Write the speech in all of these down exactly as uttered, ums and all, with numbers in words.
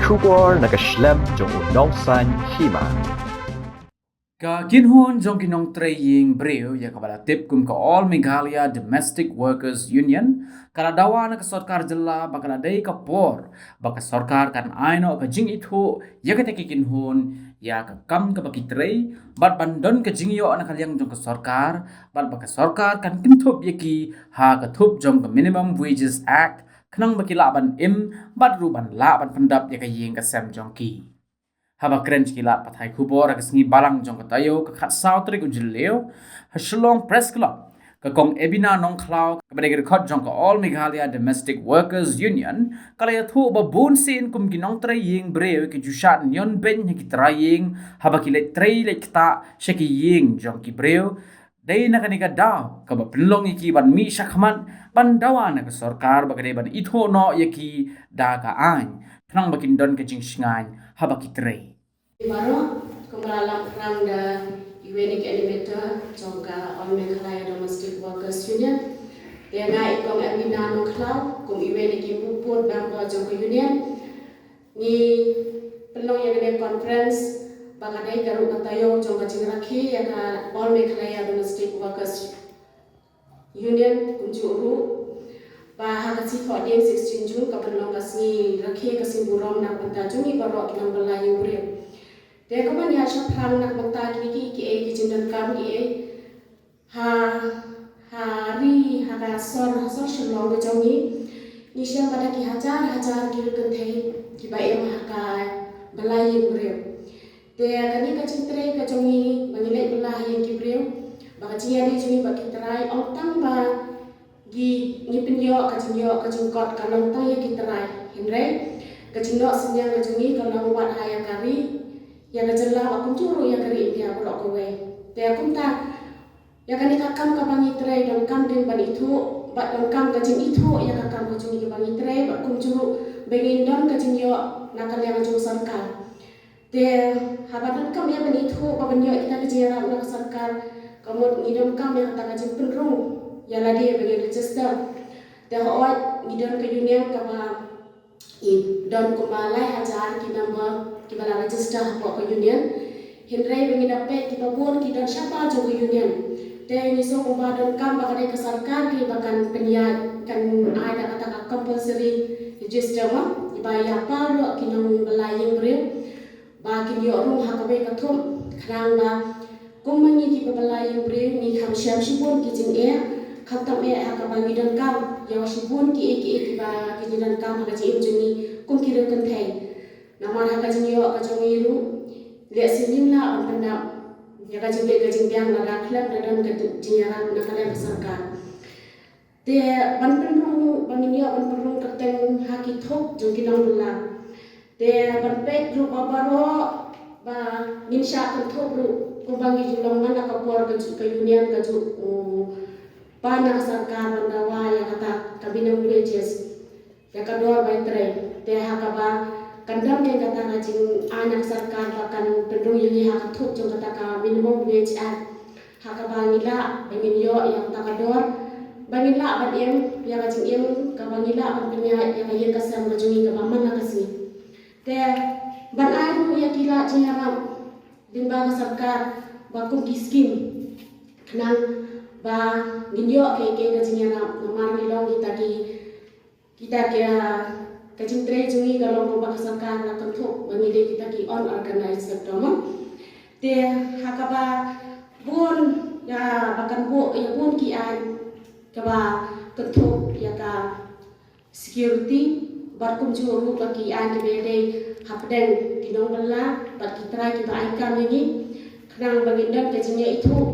Khubor na ka shlem jong u nongsan hima. Ka kynhun jong ki nongtrei ïing briew ïa kaba la tip kum ka All Meghalaya Domestic Workers Union ka la dawa na ka sorkar jylla ba ka la dei ka por ba ka sorkar kan ai noh ka jingithuh ïa kata ka kynhun ïa ka kam kaba ki trei bad ban don ka jingïoh na ka liang jong ka sorkar bad ba ka sorkar kan kynthup ïa ki ha ka thup jong ka Minimum Wages Act khnang ba ki lah ban im bad ruh ban lah ban pyndap ïa ka ïing ka sem jong ki. Haba kren sha ki lad pathai khubor ha ka sngi Balang jong ka taïew ka khatsaw tarik u Jylliew ha Shillong Press Club, ka Kong Ebina Nongkhlaw kaba dei ka dkhot jong ka All Meghalaya Domestic Workers Union ka la ïathuh ba bun sien kum ki nongtrei ïing briew ki ju shah ñion beiñ ha ki trai ïing haba ki leit trei leit ktah sha ki ïing jong ki briew. Dei na kane ka daw kaba pynlong ïa ki ban mih shakhmat ban dawa na ka sorkar ba ka dei ban ithuh noh ïa ki da ka aiñ khnang ba kin don ka jingshngaiñ haba ki trei. Baroh, kumba la lam phrang da iwei na ki animator jong ka All Meghalaya Domestic Workers Union. Te nga i Kong Ermina Nongkhlaw kum iwei na ki muput member jong ka union. Ngi pynlong ïa kane conference ba ka dei ka ruh ka taïew jong ka jingrakhe ïa ka All Meghalaya Domestic Workers Union kumjuh ruh ba ha ka sngi Thohdieng sixteen June ka pynlong ka sngi rakhe ka sngi burom na ka bynta jong ngi baroh ki nongbylla ïing briew. Te kumba ngi ïa shaphrang na ka bynta kine ki kiei ki jingdonkam kiei ha ha ri ha ka sor ha sor Shillong ka jong ngi. Ngi shem ba da ki hajar hajar ki riew kynthei kiba im ha ka bylla ïing briew. Te kane ka jingtrei ka jong ngi ba ngi leit bylla ha ïing ki briew ba ka jingïadei jong ngi bad ki trai ym tang ba ngi ngi pynïoh ka jingïoh ka jingkot ka long tang ïa ki trai. Hynrei ka jingnoh synñiang ka jong ngi ka long wat ha ïa ka ri ïa ka jylla bad kumjuh ruh ïa ka ri India baroh kawei. Te kumta ïa kane ka kam kaba ngi trei donkam dei ban ithuh bad donkam ka jingithuh ïa ka kam ka jong ngi kaba ngi trei bad kumjuh ruh ba ngin don ka jingïoh na ka liang jong sorkar. Te haba donkam ïa ban ithuh ba ban ïoh kita ki jingïarap na ka sorkar ka mut ngi donkam ïa kata ka jingpynrung ïa lade ba ngin register. Te hooid ngi don ka union kaba i don kumba lai hajar ki member kiba la register hapoh ka union. Hynrei ba ngi da peit kiba bun ki don shabar jong ka union. Te ngi sngew kumba donkam ba ka dei ka sorkar kaba kan pynïaid kan ai da kata ka compulsory register ma iba ïa baroh ki nongbylla ïing briew. Ba kin ïoh rung ha kawei ka thup khnang ba kum ma ngi kiba bylla ïing briew ngi kham shem shibun ki jingeh khamtam eh ha kaba ngi donkam ïa shibun kiei kiei kiba ki jingdonkam ha ka jingim jong ngi kum ki riew kynthei. Namar ha ka jingïoh ka jong ngi ruh lehse ngim lah ban pyndap ïa ka jingleh ka jingbiang lada khlem da don ka jingïarap na ka liang ka sorkar. Te ban pynrung ba ngin ïoh ban pynrung kyrteng ha ki thup jong ki nongbylla. Te ban peit ruh ba baroh ba ngin shah kynthup ruh kumba ngi ju long man la ka por ka ju ka union ka ju u pan na ka sorkar ban dawa ïa kata ka minimum wages ïa ka dor bai trei. Te ha kaba kan dang dei kata ka jingai na ka sorkar ba kan pynrung ïa ngi ha ka thup jong kata ka minimum wage act. Ha kaba ngi lah ba ngin ïoh ïa kata ka dor ba ngin lah ban im ïa ka jingim kaba ngi lah ban pynïaid ïa ka ïing ka sem ka jong ngi kaba man la ka sngi. Te ban ai ruh ïa ki lad jingïarap lyngba ka sorkar ba kum ki skim khnang ba ngin ïoh ka ïa ka jingïarap namar ngi long kita ki Kita ki, ah, ka jingtrei jong ngi ka long kumba ka sorkar la kynthup ba ngi dei kita ki unorganized sector mo. Te ha kaba bun ïa ba kan buh ïa bun ki aiñ kaba kynthup ïa ka security bad kumjuh ruh ba ki aiñ kiba dei hapdeng ki nongbylla bad ki trai kiba ai kam ïa ngi. Khnang ba ngin don ka jingïaithuh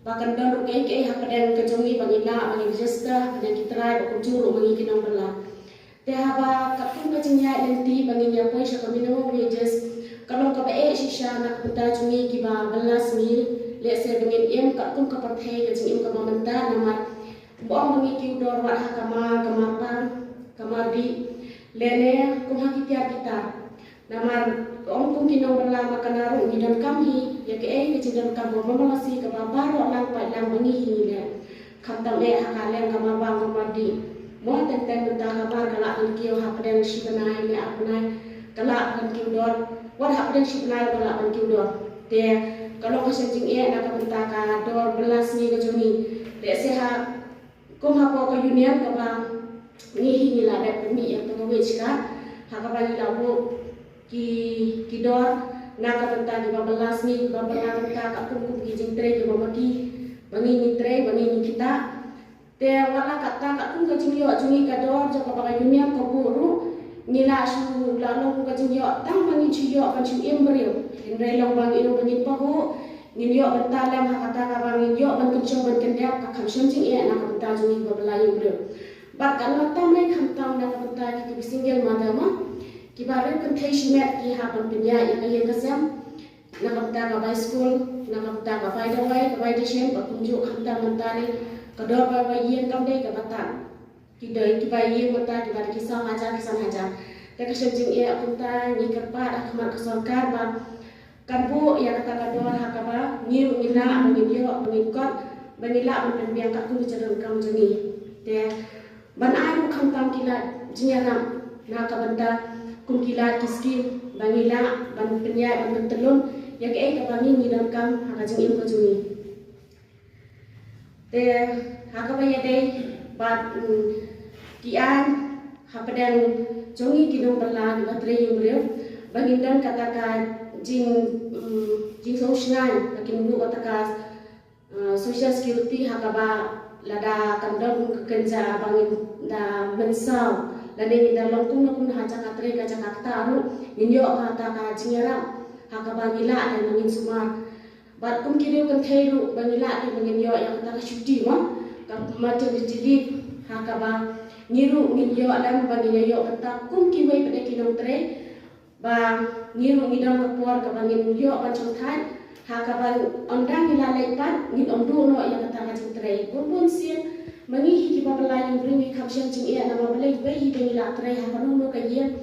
ba kan don ruh kaei kaei hapdeng ka jong ngi ba ngin lah ba ngin register hapdeng ki trai ba kumjuh ruh ma ngi ki nongbylla. Te haba katkum ka jingïaid lynti ba ngin ïa poi sha ka minimum wages ka long kaba eh shisha na ka bynta jong ngi kiba bylla sngi. Lehse ba ngin im katkum ka pyrthei ka jingim kaba mynta namar ba ong ba ngi kiew dor wat ha ka mar ka mar pang ka mar dih lane kum ha ki tiar ki tar. Namar ka ong kum ki nongbylla ma ka na ruh ngi donkam hi ïa kaei ka jingdonkam ba ma ma la si kaba baroh lang paidlang ba ngi hi ngi leh. Khamtam eh ha ka leng ka mar bang ka mar dih. Mo teng teng mynta ka mar ka lah ban kiew hapdeng shi bnai ne ar bnai. ka lah ban kiew dor, wat hapdeng shi bnai ka lah ban kiew dor. Te ka long ka shem jingeh na ka bynta ka dor bylla sngi ka jong ngi. Te se ha kum hapoh ka union kaba ngi hi ngi la dep pynmih ïa ka wage cut ha kaba ngi la buh ki ki dor na ka bynta kiba bylla sngi, kiba bylla bynta ka kum kum ki jingtrei kiba ma ki ba ngi ngi trei ba ngi ngi kita. Te wat la katta ka kum ka jingïoh jong ngi ka dor jong kaba ka union ka buh ruh ngi la shu la long ka jingïoh tang ba ngi shu ïoh ban shu im briew. Hynrei long ba ngi long ba ngi pahuh ngin ïoh bynta lem ha kata kaba ngin ïoh ban kynshong ban kyndep ka kham shem jingeh na ka bynta jong ngi ba bylla ïing briew. Bad ka long tam ne kham tam na ka bynta ki ki single mother ma kiba riew kynthei shimet ki hap ban pynïaid ïa ka ïing ka sem. Na ka bynta ka bai skul, na ka bynta ka bai dawai, ka bai dashen, ba kumjuh khamtam mynta ne ka dor bai bai ïing kam dei kaba tam. Ki dei ki bai ïing mynta kiba dei ki saw hajar ki san hajar. Te ka shem jingeh kumta ngi kyrpad ha khmat ka sorkar ba kan buh ïa kata ka dor ha kaba ngi ruh ngi lah ba ngin ïoh ba ngin kot ba ngi lah ban pynbiang ka kum ka jingdonkam jong ngi. Te ban ai ruh khamtam ki lad jingïarap na ka bynta kum ki lad ki skim ba ngi lah ban pynïaid ban pyntyllun ïa kaei kaba ngi ngi donkam ha ka jingim ka jong ngi. Te ha kaba ïadei bad mm, ki aiñ hapdeng jong ngi ki nongbylla kiba trei ïing briew ba ngin don kata ka jing mm, jingsngewsynei ba kin buh kata ka uh, social security ha kaba lada kan don ka kynja ba ngin da mynsaw lane ngin da long kumno kumno ha jaka trei ka jaka kata ruh ngin ïoh kata ka jingïarap ha kaba ngi lah lane ngin sumar. Bad kum ki riew kynthei ruh ba ngi lah lane ngin ïoh ïa kata ka shuti ma ka maternity leave ha kaba ngi ruh ngin ïoh lem ba ngin ïoh kata kum kiwei pat ki nongtrei. Ba ngi ruh ngi don ka por kaba ngin ïoh ban shongthait ha kaba ynda ngi la leit pat ngin ym duh noh ïa kata ka jingtrei. Bun bun sien ma ngi hi kiba bylla ïing briew ngi kham shem jingeh namar balei ba hi ba ngi la trei ha kano kano ka ïing.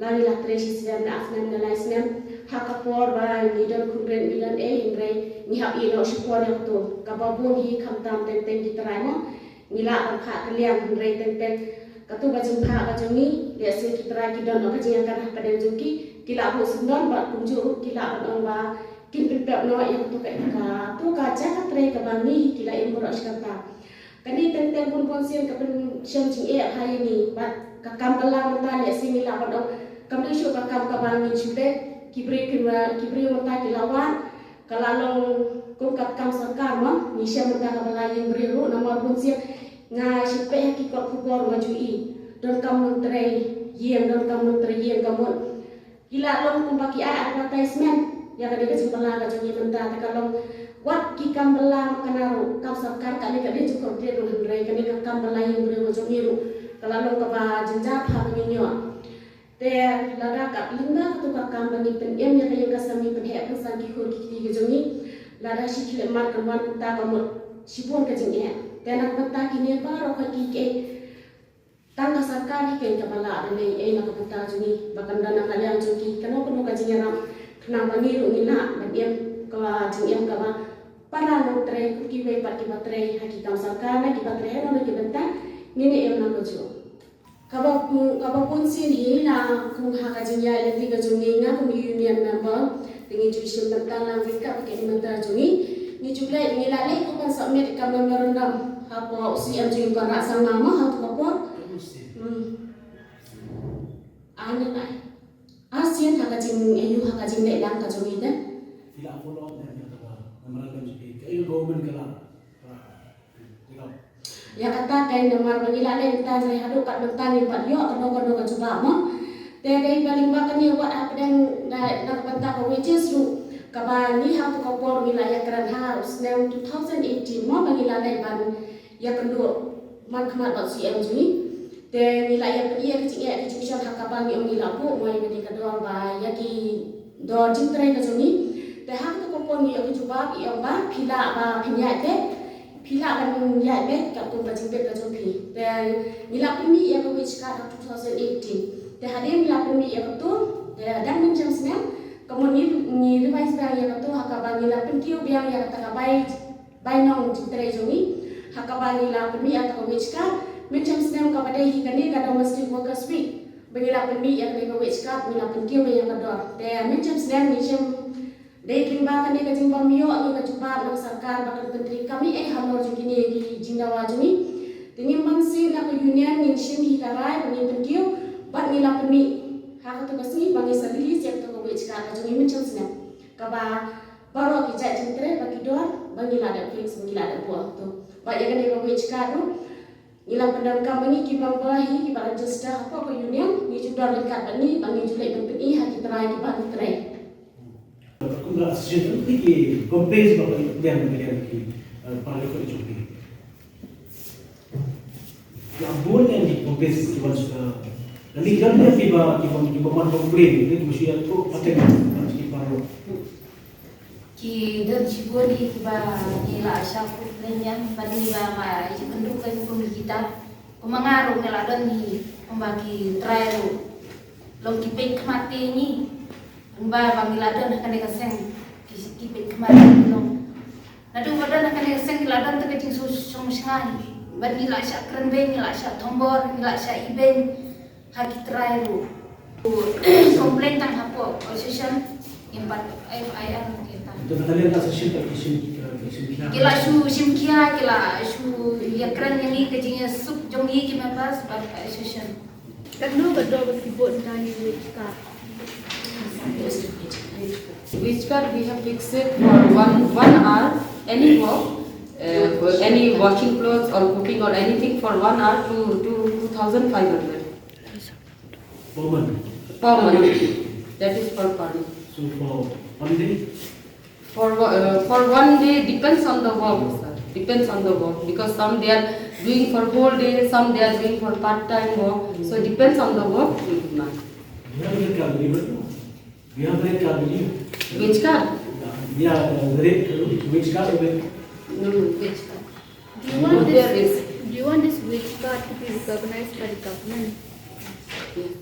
La ngi la trei shi snem da ar snem da lai snem ha ka por ba ngi don khun rit ngi don ei hynrei ngi hap ïeh noh shipor ïa kato kaba bun hi khamtam teng teng ki trai mo. Ngi lah ban phah kylliang hynrei teng teng kato ka jingphah ka jong ngi lehse ki trai ki don noh ka jingïakynduh hapdeng jong ki, ki lah buh syndon bad kumjuh ruh ki lah ban ong ba kin pynpep noh ïa kato ka kato ka jaka trei kaba ngi ki la im baroh shi katta. Kane teng teng bun bun sien ka pynshem jingeh ha ïa ngi bad ka kam bylla mynta lehse ngi lah ban ong kam dei shuh ka kam kaba ngin shu leh ki briew ki briew mynta ki la wad. Ka la long kum ka kam sorkar mo, ngi shem mynta ka bylla ïing briew ruh namar bun sien nga shu peit ha ki kot khubor nga ju i donkam nongtrei ïing, donkam nongtrei ïing ka mut. Ki la long kumba ki ai advertisement ïa kane ka jingbylla ka jong ngi mynta te ka long wat ki kam bylla ma kane ruh kam sorkar kane ka dei jingkordit ruh hynrei kane ka kam bylla ïing briew ka jong ngi ruh ka la long kaba jynjar ha ka ngi ñiuh. Te lada ka lyngba katu ka kam ba ngi pynim ïa ka ïing ka sem ngi pynheh pynsang ki khun ki kti ki jong ngi. Lada shi khyllipmat kan wan kumta ka mut shibun ka jingeh. Te na ka bynta kine baroh ka ki kei tang ka sorkar hi keiñ kaba lah ban leh ei na ka bynta jong ngi ba kan don na ka liang jong ki kano kano ka jingïarap khnang ba ngi ruh ngi lah ban im ka jingim kaba para nongtrei kum kiwei pat kiba trei ha ki kam sorkar na kiba trei ha nongno ki bynta ngin ïa im na ka juh. Kaba kaba bun sien hi na kum ha ka jingïaid lynti ka jong ngi nga kum union member te ngi ju shim bynta lang ryngkat bad ki member jong ngi. Ngi ju leh ngi la leh kum ban submit ka memorandum hapoh u C M jong ngi Conrad Sangma ma ha tu ka por. Hmm. Ani ai. Asian ha ka jing ayu ha ka jingleh lang ka jong ngi te. Ila follow up ne ka memorandum jong ngi ka government ka la. Ïa kata ka namar ba ngi la leh mynta ngi haduh kat mynta ngim pat ïoh kano kano ka jubab mo. Te dei ba lyngba kane wat hapdeng na ka bynta ka wages ruh kaba ngi ha tu ka por ngi la ïakren ha u snem two thousand eighteen mo ba ngi la leh ban ïakynduh man khmat bad C M jong ngi. Te ngi la ïa pynïaid ka jingeh ka jingshon ha kaba ngi ong ngi la buh mo ïa kane ka dor ba ïa ki dor jingtrei ka jong ngi. Te ha katu ka por ngi ïoh ka jubab ngi ong ba phi lah ba phin ïaid beit. Phi lah ban ïaid beit katkum ka jingbit ka jong phi. Te ngi la pynmih ïa ka wage cut ha two thousand eighteen. Te hadien ngi la pynmih ïa katu te dang mynjur snem ka mut ngi ngi revise biang ïa katu ha kaba ngi la pynkiew biang ïa kata ka bai bai nong jingtrei jong ngi ha kaba ngi la pynmih ïa kata ka wage cut. Mynjur snem kaba dei hi kane ka Domestic Workers Week. Ba ngi la pynmih ïa kane ka wage cut, ngi la pynkiew ïa ka dor. Te mynshem snem ngi shem dei lyngba kane ka jingbym ïoh ngi ka jubab na ka sorkar ba kan pyntreikam ei ei halor jong kine ki jingdawa jong ngi. Te ngim banse na ka union ngin shim hi ka rai ba ngin pynkiew bad ngi la pynmih ha kato ka sngi ba ngi sa release ïa kato ka wage cut ka jong ngi mynshem snem. Kaba baroh ki jait jingtrei ba ki dor ba ngi la dep fix, ba ngi la dep buh ha kato. Bad ïa kane ka wage cut ruh ngi la pyndonkam ba ngi ki member hi kiba register hapoh ka union ngi ju don ryngkat bad ngi ba ngi ju leit ban pyni ha ki trai kiba ngi trei. Kum ka association ki complaints ba ki pdiang ba ki, eh, para ka jong ki. Ya bun yang ki complaints ki ban suka. Dan ni kan dia kiba kiba kiba ban complain ni ki mesti ya tu pakai ban ki para. Ki don shibun hi kiba ngi la shah kut lem ïa bad ngi ba ma ïa kynduh ka kum kita. Kumba nga ruh ngi la don hi kumba ki trai ruh long ki peit khmat te ngi. Kumba ba ngi la don ha kane ka seng ki ki peit khmat te ngi long. Naduh ba don ha kane ka seng ngi la don te ka jingsngewsih sngewsih bad ngi la shah kren beiñ, ngi la shah thombor, ngi la shah ibeiñ. Ha ki trai ruh. Complain tang hapoh association, ngim pat F I R kita. Kita kata lihat association tak kisim kisim kia. Ki la shu shim khia, ki la shu ïakren ïa ngi ka jingïasuk jong ngi ki members bad association. Katno ka dor ba ki bud na ïa wage cut? Wage cut we have fixed it for one one hour, any work, uh, for any washing clothes or cooking or anything for one hour to to two thousand five hundred. Per month. Per month. That is for per month. So for one day? For wo- uh, for one day depends on the work, sir. Depends on the work because some they are doing for whole day, some they are doing for part time work. So depends on the work we demand. You have a rate card, you know? You have a rate card with you? Wage card? Yeah, the rate, uh, wage card, uh, No, no, wage card. Do you want this? Do you want this wage card to be recognized by the government? Yes.